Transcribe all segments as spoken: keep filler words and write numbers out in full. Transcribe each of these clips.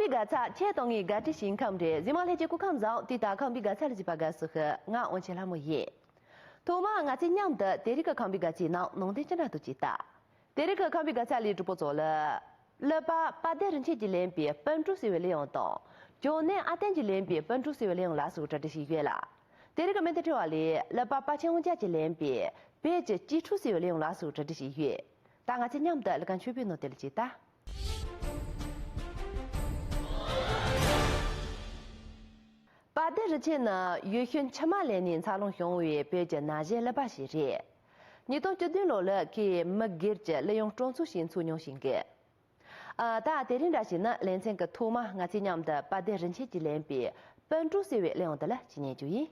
དགའ་ཚལ་ཁྱེད་དང་ངའི་དགའ་སྤྲོའི་ཞིང་ཁམས་རེད། གཟིགས་མོ་ལྷན་རྒྱས་སྐུ་ཁམས་བཟང་། དེ་ལྟར་ཁམས་པའི་དགའ་ཚལ་ལ་གཟིགས་པ་དགའ་བསུ་ཞུ། ང་དབང་ཆེན་ལྷ་མོ་ཡིན། ཐོག་མར་ང་ཚོས་མཉམ་དུ་དེ་རིང་གི་ཁམས་པའི་དགའ་སྤྲོའི་ནང་ནང་དོན་ཅི་འདྲ་འདུག་ཅེས་ལྟ། དེ་རིང་གི་ཁམས་པའི་དགའ་ཚལ་ལས་གྲོགས་པོ་ཚོ་ལ། གླུ་པ་དཔལ་ལྡན་རིན་ཆེན་གྱིས་ལེན་པའི་སྤུན་གྲོགས་ཟེར་བའི་གླུ་དབྱངས་དང་། ཇོ་ནན་ཨ་བརྟན་གྱིས་ལེན་པའི་སྤུན་གྲོགས་ཟེར་བའི་གླུ་དབྱངས་ལ་སོགས་གྲ་སྒྲིག་བྱས་ཡོད་ལ། དེ་རིང་གི་སྨོན་འདུན་འཕྲིན་བར་ལས་གླུ་པ་དཔལ་ཆེན་དབང་རྒྱལ་གྱིས་ལེན་པའི་བོད་ཀྱི་གཅེས་ཕྲུག་ཟེར་བའི་གླུ་དབྱངས་ལ་སོགས་གྲ་སྒྲིག་བྱས་ཡོད། ད་ང་ཚོས་མཉམ་དུ་གླུ་གར་མཆོད་པའི་ནང་དེ་ལ་གཅིག་ལྟ། དཔལ་ལྡན་རིན་ཆེན་ནི་ཡུལ་ཤུལ་འཆི་མ་ལ་ནས་འཚར་ལོངས་བྱུང་བའི་བོད་ཀྱི་ན་གཞོན་གླུ་པ་ཞིག་རེད། ཉིས་སྟོང་བཅུ་བདུན་ལོ་ལ་ཁོས་མི་སྒེར་གྱི་གླུ་དབྱངས་སྤྲོ་ཚོགས་ཤིག་འཚོགས་མྱོང་བཞིན་གི། ཨ། ད་དེ་རིང་འདྲ་བྱས་ན་ལེ་ཚན་གྱི་ཐོག་མ་ང་ཚོས་མཉམ་དུ་དཔལ་ལྡན་རིན་ཆེན་གྱིས་ལེན་པའི་སྤུན་གྲོགས་ཟེར་བའི་གླུ་དབྱངས་དེ་ལ་གཅིག་ཉན་རྒྱུ་ཡིན།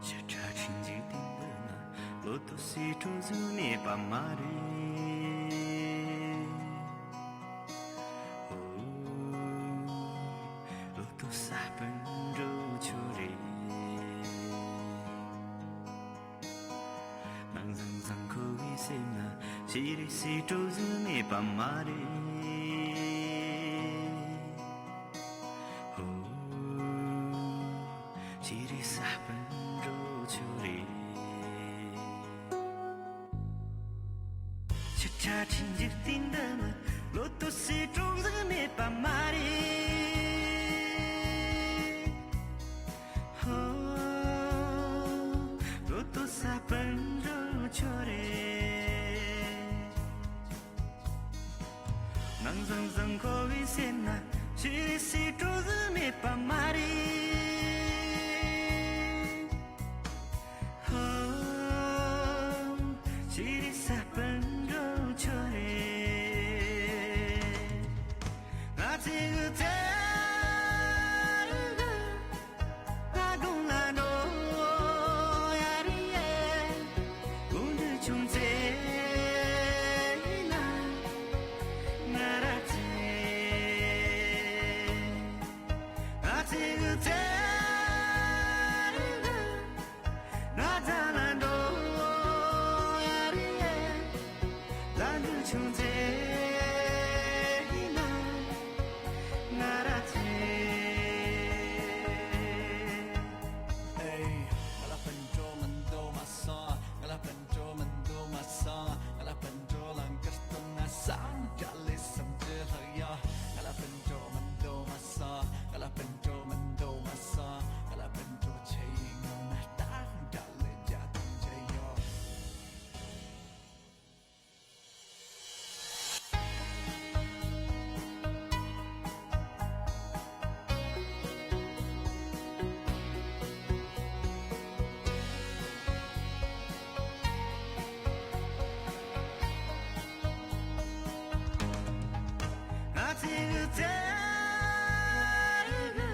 ཕྱི་དྲོ་ཆུང་ཆུང་དེ་འདི་ན་ལོ་ཏོག་སི་གྲོ་ཟུག་མེད་པ་མ་རེད། ཨོ། ལོ་ཏོག་ས་སྤུན་གྲོགས་ཁྱོད་རེད། ནང་བཟང་བཟང་ཁོ་བའི་སེམས་ན་ཤེས་རིག་སི་གྲོ་ཟུག་མེད་པ་མ་རེད། ཧོ། ཤེས་རིག་ས་སྤུན་གྲོགས་ཁྱོད་རེད། ཆུ་ཚ་ཁྲིན་འཇིག་རྟེན་འདི་ན་ལོ་ཏོག་སི་གྲོ་ཟུག་མེད་པ་མ་རེད། ཧོ། ལོ་ཏོག་ས་སྤུན་གྲོགས་ཁྱོད་རེད། ནང་བཟང་བཟང་ཁོ་བའི་སེམས་ན་ཤེས་རིག་སི་གྲོ་ཟུག་མེད་པ་མ་རེད། ཧོ། ཤེས་རིག་ས་སྤུན་གྲོགས་ཁྱོད་རེད། ང་ཚོའི་ཚེ་རིང་གི་ང་དགུང་ལ་འགྲོ་ཡ་རེད། དགུང་འདི་ཆུང་ཚེ་ཡིན་ན་ང་ར་ཚེ། ང་ཚོའི་ཚེ་རིང་གི་ང་ཚ་ལ་འགྲོ་ཡ་རེད། ལ་འདུ་ཆུང་ཚེ་ཡིན་ན་ང་ར་ཚེ། ཨེ། ང་ལ་སྤུན་གྲོགས་མི་འདུག་མ་སོང་། ང་ལ་སྤུན་གྲོགས་མི་འདུག་མ་སོང་། ང་ལ་སྤུན་གྲོགས་ལ་འགུལ་སྟོན་ན་སང་འདྲ་ལས་སམ་ཅི་ལྷག་ཡོད། ང་ལ་སྤུན་གྲོགས་མི་འདུག་མ་སོང་། ང་ལ་སྤུན་གྲོགས་མི་འདུག་མ་སོང་། ང་ལ་སྤུན་གྲོགས་ཆེ་ཡིན་ངོ་ན་ད་འདྲ་ལས་རྒྱ་དང་བྱེད་ཡོད། ང་ཚོའི་ཚེ་རིང་གི་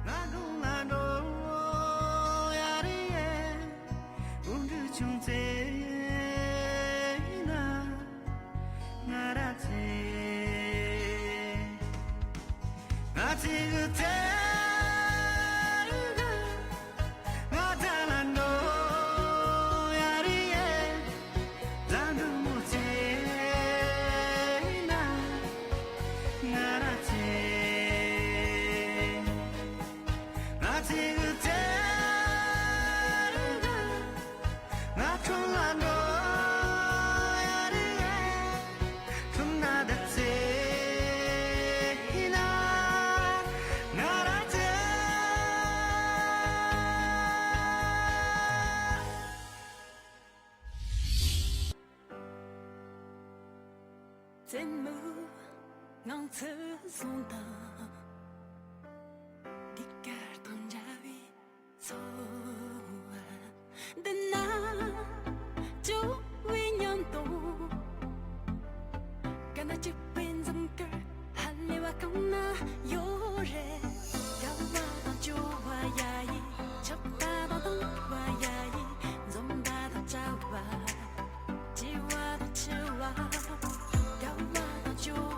ང་དགུང་ལ་འགྲོ་ཡ་རེད། དགུང་འདི་ཆུང་ཚེ་ཡིན་ན་ང་ར་ཚེ། ང་ཚོའི་ཚེ་རིང་གི་ང་ཚ་ལ་འགྲོ་ཡ་རེད། ལ་འགྲོ་མོ་ཚེ་ཡིན་ན་ང་ར་ཚེ། ང་ཚོའི་ཚེ་རིང་གི་ང་ཁྲོམ་ལ་འགྲོ་ཡ་རེད། ཁྲོམ་ན་བསྡད་ཚེ་ཡིན་ན་ང་ར་ཚེ། བཙན་མོ་ངང་ཚུལ་བཟུང་དང་། འདི་གར་དང་འདྲ་བའི་འཚོ་བ་འདི་ན། བཅོ་བའི་ཉམས་དང་། ག་ན་སྐྱིད་པའི་འཛུམ་དཀར་ཧ་ལས་པ་གང་ན་ཡོད་རེད། དགའ་བ་དང་སྐྱོ་བ་ཡ་ཡི། ཆགས་པ་དང་སྡང་བ་ཡ་ཡི། འཛུམ་པ་དང་བྱ་བ། སྐྱིད་པ་དང་འཆི་བ། དགའ་བ་དང་སྐྱོ་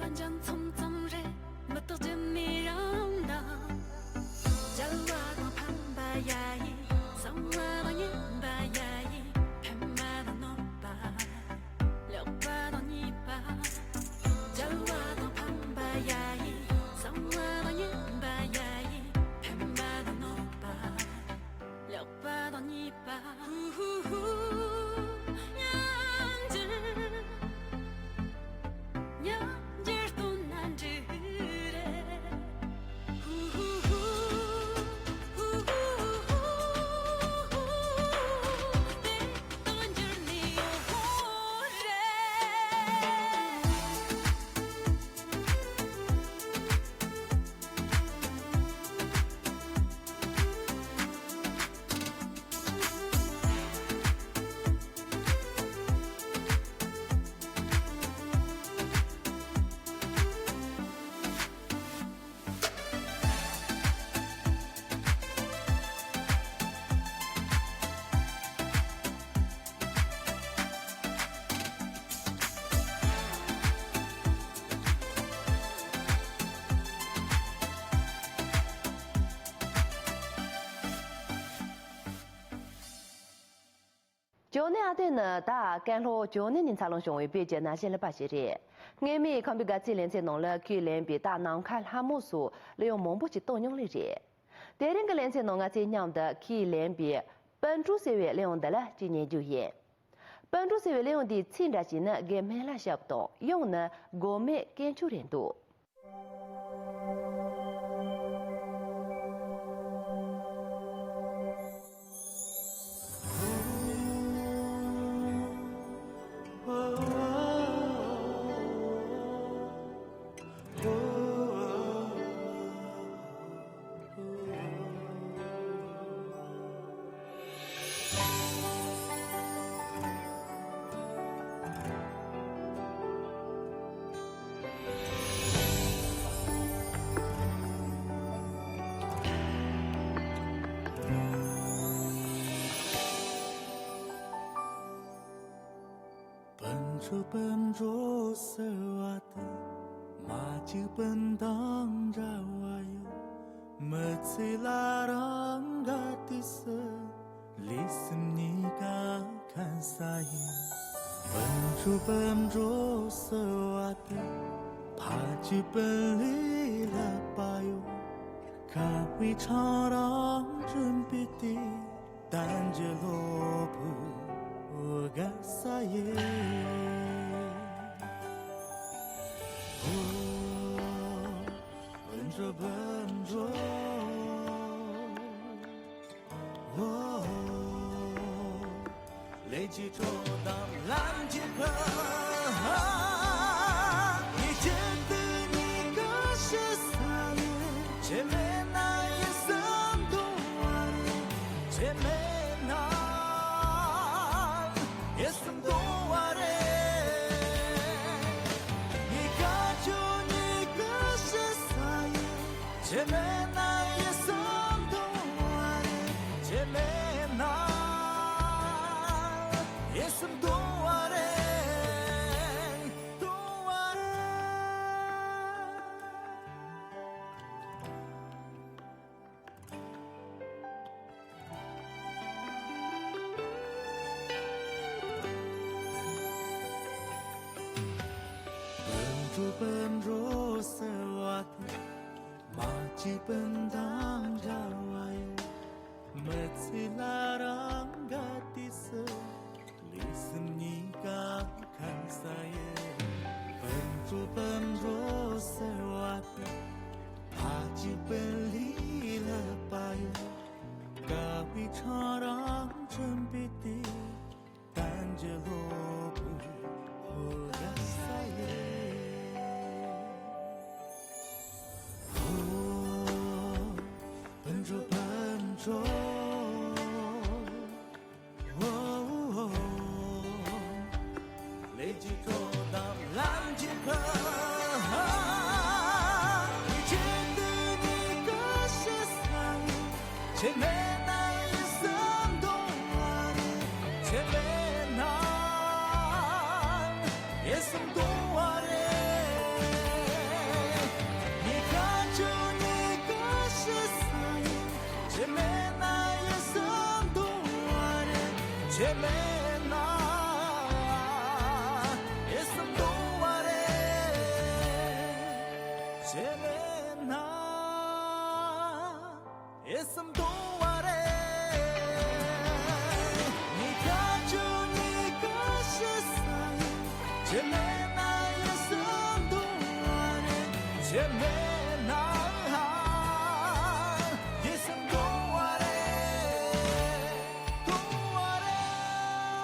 ལ་འཇམ་ཚོམ་ཙམ་རེད། མི་རྟག་རྒྱུ་མེད་རང་དང་། རྒྱལ་བ་དང་ཕམ་པ་ཡ་ཡི། གསང་བ་དང་ཉན་པ་ཡ་ཡི། ཕན་པ་དང་གནོད་པ། ལེགས་པ་དང་ཉེས་པ། རྒྱལ་བ་དང་ཕམ་པ་ཡ་ཡི། གསང་བ་དང་ཉན་པ་ཡ་ཡི། ཕན་པ་དང་གནོད་པ། ལེགས་པ་དང་ཉེས་པ། ཧུ་ཧུ་ཧུ། ཉམས་འགྱུར། ཉམས་འགྱུར་སྟོན་ན་འགྲིག་རེད། ཧུ་ཧུ་ཧུ། ཧུ་ཧུ་ཧུ། དེ་དང་འགྱུར་ནི་ཡོད་རེད། ཇོ་ནེ་ཨ་ཏེ་ནི་ད་ཀན་ལྷོ་ཇོ་ནེ་ནས་འཚར་ལོངས་བྱུང་བའི་བོད་ཀྱི་ན་གཞོན་གླུ་པ་ཞིག་རེད། སྔོན་མའི་ཁམས་པའི་དགའ་ཚལ་ལེ་ཚན་ནང་ལ་ཁོས་ལེན་པའི་རྟ་ནམ་མཁའ་ལྷ་མོ་སོགས་གླུ་དབྱངས་མང་པོ་ཞིག་བཏང་མྱོང་ལེ་རེད། དེ་རིང་གི་ལེ་ཚན་ནང་ང་ཚོས་མཉམ་དུ་ཁོས་ལེན་པའི་སྤུན་གྲོགས་ཟེར་བའི་གླུ་དབྱངས་འདི་ལ་ཅིག་ཉན་རྒྱུ་ཡིན། སྤུན་གྲོགས་ཟེར་བའི་གླུ་དབྱངས་འདིའི་ཚིག་འདྲ་ཞིག་ནི་དགེ་སྨན་ལགས་ཞབས་དང་། དབྱངས་ནི་གོ་མེད་དཀོན་མཆོག་རེད་འདུག་སྤུན་གྲོགས་སྤུན་གྲོགས་ཟེར་བ་དེ། མ་གཅིག་སྤུན་དང་འདྲ་བ་ཡོད། མི་ཚེ་ལ་རང་དགའ་དུས་སུ། ལུས་སེམས་གཉིས་ཀ་ཁ་ས་ཡིན། སྤུན་གྲོགས་སྤུན་གྲོགས་ཟེར་བ་དེ། ཕ་གཅིག་སྤུན་ལས་ལྷག་པ་ཡོད། དགའ་བའི་ཆང་རག་འཁྲུངས་པའི་དུས། གཏམ་རྒྱུད་གློ་བུར་དགའ་ས་ཡིན། ཨོ། སྤུན་གྲོགས་སྤུན་གྲོགས། ཨོ། ལས་ཀྱི་འཕྲོ་དང་ལམ་གྱི་ཕ། ཡིད་ཀྱི་དུས་གཉིས་ཀ་ཤི་ས་ཡིན། ཁྱེད་མེད་ན་ཡིད་སེམས་སྟོང་བ་རེད། ཁྱེད་མེད་ན་ཡིད་སེམས་སྟོང་བ་རེད། གཉིས་ཀ་ཁྱོད་གཉིས་ཀ་ཤི་ས་ཡིན། ཁྱེད་མེད་ན་ཡིད་སེམས་སྟོང་བ་རེད། ཁྱེད་མེད་ན་ཡིད་སེམས་སྟོང་བ་རེད། སྟོང་བ་རེད། སྤུན་གྲོགས་སྤུན་གྲོགས་ཟེར་བ་དེ། མ་གཅིག་སྤུན་དང་འདྲ་བ་ཡོད། མི་ཚེ་ལ་རང་དགའ་དུས་སུ། ལུས་སེམས་གཉིས་ཀ་ཁ་ས་ཡིན། སྤུན་གྲོགས་སྤུན་གྲོགས་ཟེར་བ་དེ། ཕ་གཅིག་སྤུན་ལས་ལྷག་པ་ཡོད། དགའ་བའི་ཆང་རག་འཁྲུངས་པའི་དུས། གཏམ་རྒྱུད་གློ་བུར་དགའ་ས་ཡིན། ཨོ། སྤུན་གྲོགས་སྤུན་གྲོགས། ལས་ཀྱི་འཕྲོ་དང་ལམ་གྱི་ཕ། ཁྱེད་དུས་གཉིས་ཀ་ཤི་ས་ཡིན། ཁྱེད་མེད་ན་ཡིད་སེམས་སྟོང་བ་རེད། ཁྱེད་མེད་ན་ཡིད་སེམས་སྟོང་བ་རེད། བྱེད་མེད་ན་ཡིད་སེམས་གདུང་བ་རེད། བྱེད་མེད་ན་ཡིད་སེམས་གདུང་བ་རེད། ཉི་ཁ་ཆུ་ཉི་ཁ་ཤི་ས་ཡིན། བྱེད་མེད་ན་ཡིད་སེམས་གདུང་བ་རེད། བྱེད་མེད་ན་ཡིད་སེམས་གདུང་བ་རེད། གདུང་བ་རེད།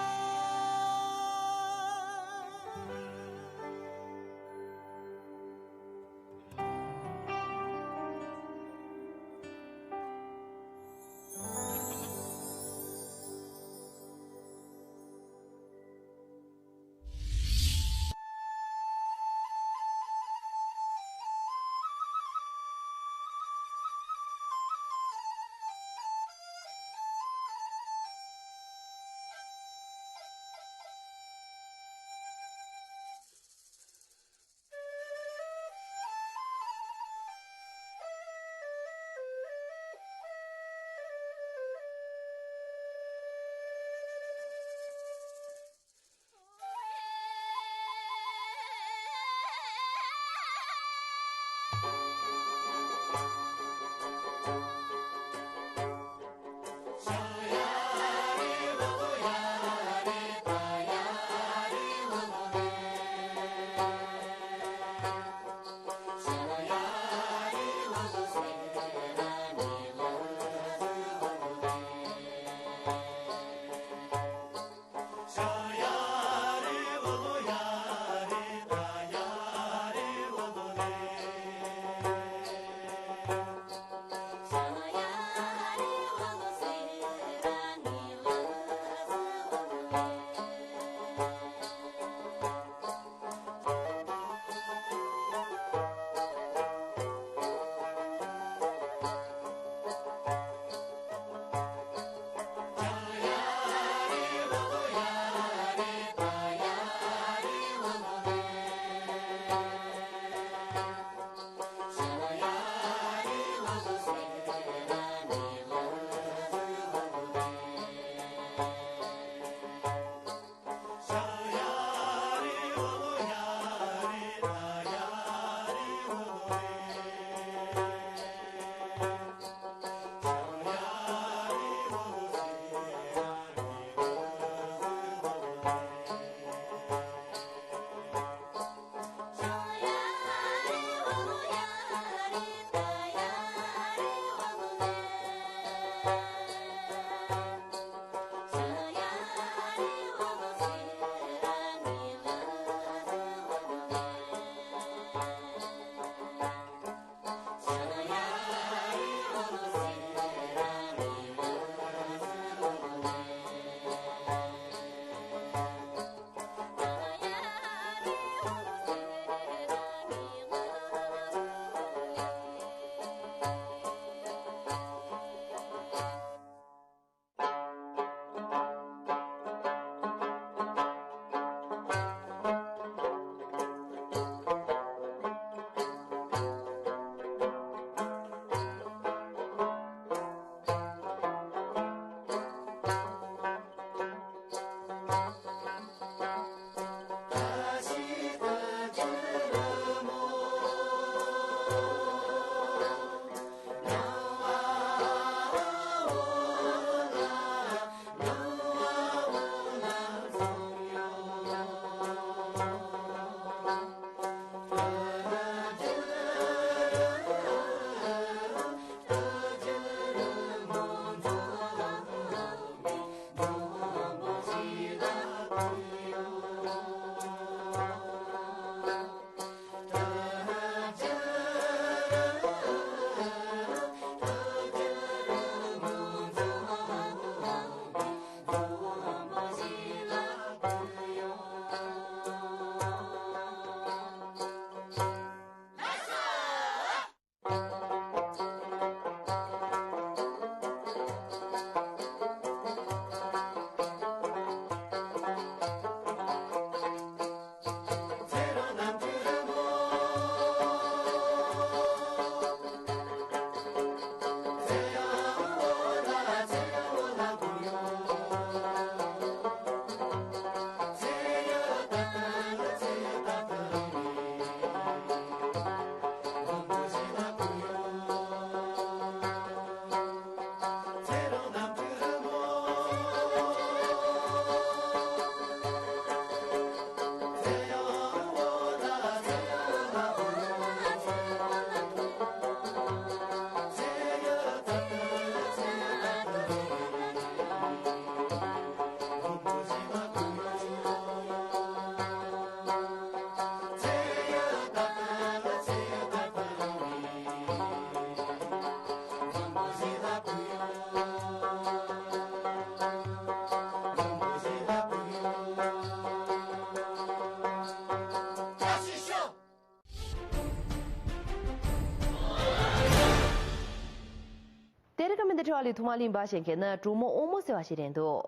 ལས་ཐོག་མ་གླེང་བ་ཞིག་གི་ནི་གྲོགས་མོ་དབང་མོ་ཟེར་བ་ཞིག་རེད་འདུག་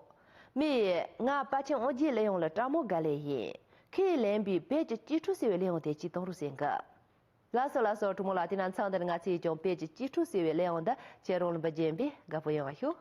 མི་ཡིས་ང་དཔལ་ཆེན་དབང་རྒྱལ་གླུ་དབྱངས་ལ་སྤྲང་མོ་དགའ་ལེ་ཡིན། ཁོས་ལེན་པའི་བོད་ཀྱི་གཅེས་ཕྲུག་ཟེར་བའི་གླུ་དབྱངས་དེ་གཅིག་གཏོང་རོགས་ཟེར་གི། ལགས་སོ་ལགས་སོ། གྲོགས་མོ་ལགས། དེ་ན་མཚམས་འདིར་ང་ཚོས་ཀྱང་བོད་ཀྱི་གཅེས་ཕྲུག་ཟེར་བའི་གླུ་དབྱངས་འདི་ཁྱེད་རང་ལ་འབུལ་རྒྱུ་ཡིན་པས་དགའ་པོ་ཡོང་བ་ཞུ།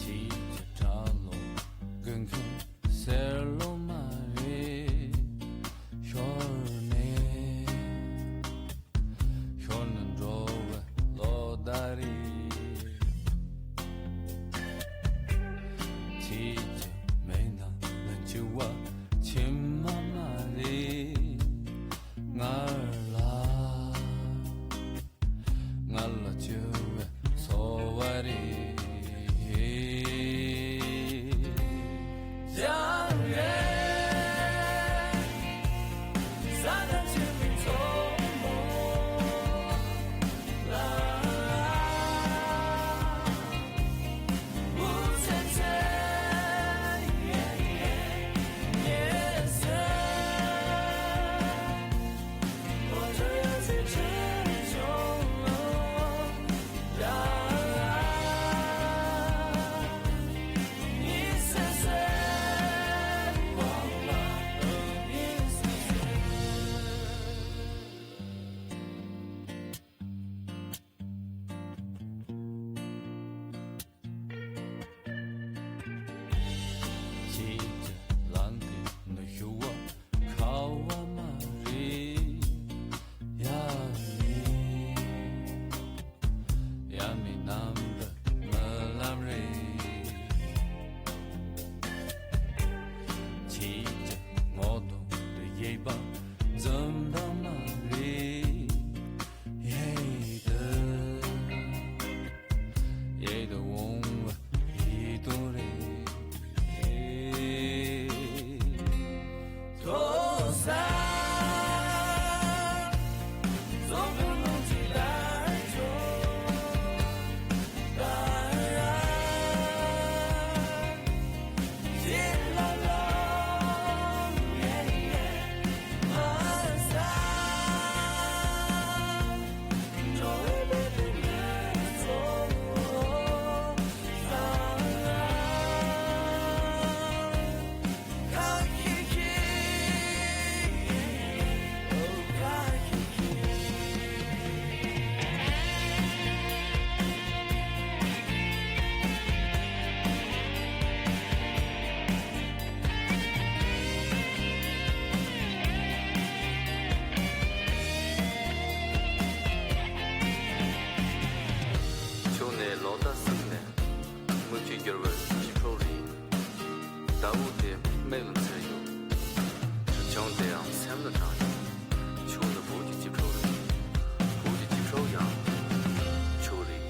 ཁྱེད་ཀྱི་གྲྭ་ལོག་དགུན་ཁའི་སེར་ལོ་མ་རེད། ཞོར་ནས། ཞོར་ནས་འགྲོ་བའི་ལོ་ཟླ་རེད། ཁྱེད་ཀྱི་མིག་ནང་ལ་འཆི་བ་ཕྱི་མ་མ་རེད། ང་ལ། ང་ལ་འཆི་བའི་ཚོར་བ་རེད། ཁྱེད་ཀྱི་ལམ་དེ་ནི་ཞུ་བ་ཁ་བ་མ་རེད། ཡ་མི། ཡ་མི་རྣམ་པ་རྨི་ལམ་རེད། ཁྱེད་ཀྱི་ངོ་གདོང་དུ་གཡས་པ་འཛུམ་མདངས་མ་རེད། གཡས་དུ། གཡས་དུ་འོང་བ་ཡིད་དུ་རེད། ཆུང་ནས་ལོ་ཟླ་གསུམ་ནས་རྔུལ་ཆུས་བསྒྱུར་བའི་གཅེས་ཕྲུག་རེད། ཟླ་འོད་དེ་མིག་ལ་འཚེར་ཡོད། གྲིབ་ཆུང་དེའང་སེམས་ལ་དྲངས་ཡོད། ཆུང་ནི་བོད་ཀྱི་གཅེས་ཕྲུག་རེད། བོད་ཀྱི་གཅེས་ཕྲུག་ཡང་ཆུ་རེད།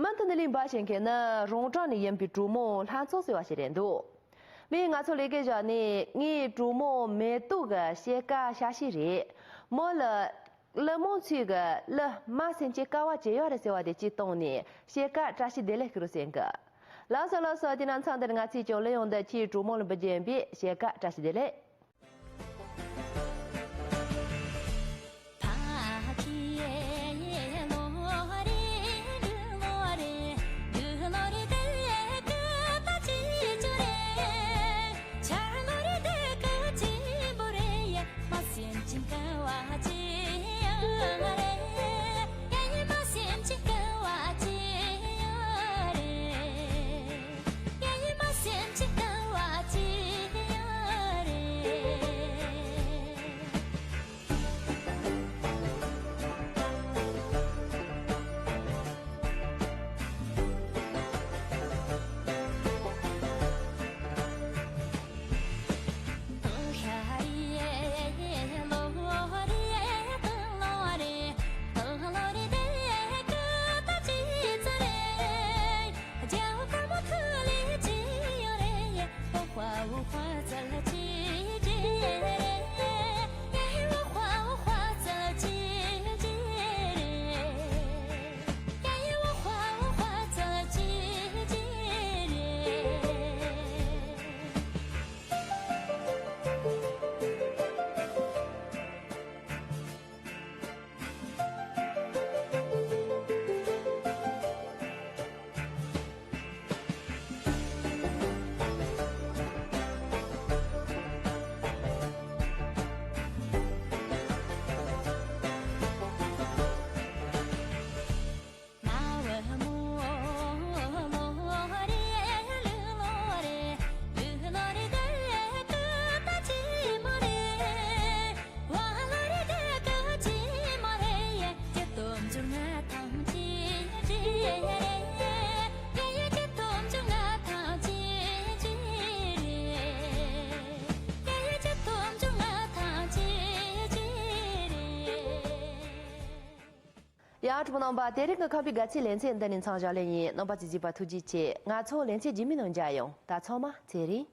མུ་མཐུད་ནས་གླེང་བ་བྱེད་མཁན་ནི་རོང་བྲག་ནས་ཡིན་པའི་གྲོགས་མོ་ལྷ་མཚོ་ཟེར་བ་ཞིག་རེད་འདུག་མི་ང་ཚོ་ལས་ཀའི་བཞག་ནས་ངའི་གྲོགས་མོ་མེ་ཏོག་གི་གཤིས་ཀ་ཤ་ཤེད་རེད། མོ་ལ་གླུ་མང་ཚོས་གི་གླུ་མ་སེམས་ཅན་དཀའ་བ་ཇི་ཡོད་རེད་ཟེར་བ་དེ་གཅིག་བཏང་ནས་གཤིས་ཀ་བཀྲ་ཤིས་བདེ་ལེགས་ཞུ་རོགས་ཟེར་གི། ལགས་སོ་ལགས་སོ། དེ་ན་མཚམས་འདིར་ང་ཚོས་ཀྱང་གླུ་དབྱངས་འདི་ཁྱེད་གྲོགས་མོ་ལ་འབུལ་རྒྱུ་ཡིན་པས་གཤིས་ཀ་བཀྲ་ཤིས་བདེ་ལེགས། ཡ། གྲོགས་པོ་རྣམ་པ། དེ་རིང་གི་ཁམས་པའི་དགའ་ཚལ་ལེ་ཚན་འདི་ནས་མཚམས་བཞག་ལེ་ཡིན། རྣམ་པ་ཚོས་གཟིགས་པ་ཐུགས་རྗེ་ཆེ། ང་ཚོ་ལེ་ཚན་རྗེས་མའི་ནང་མཇལ་ཡོང་། ད་ཚང་མ་ཚེ་རིང་།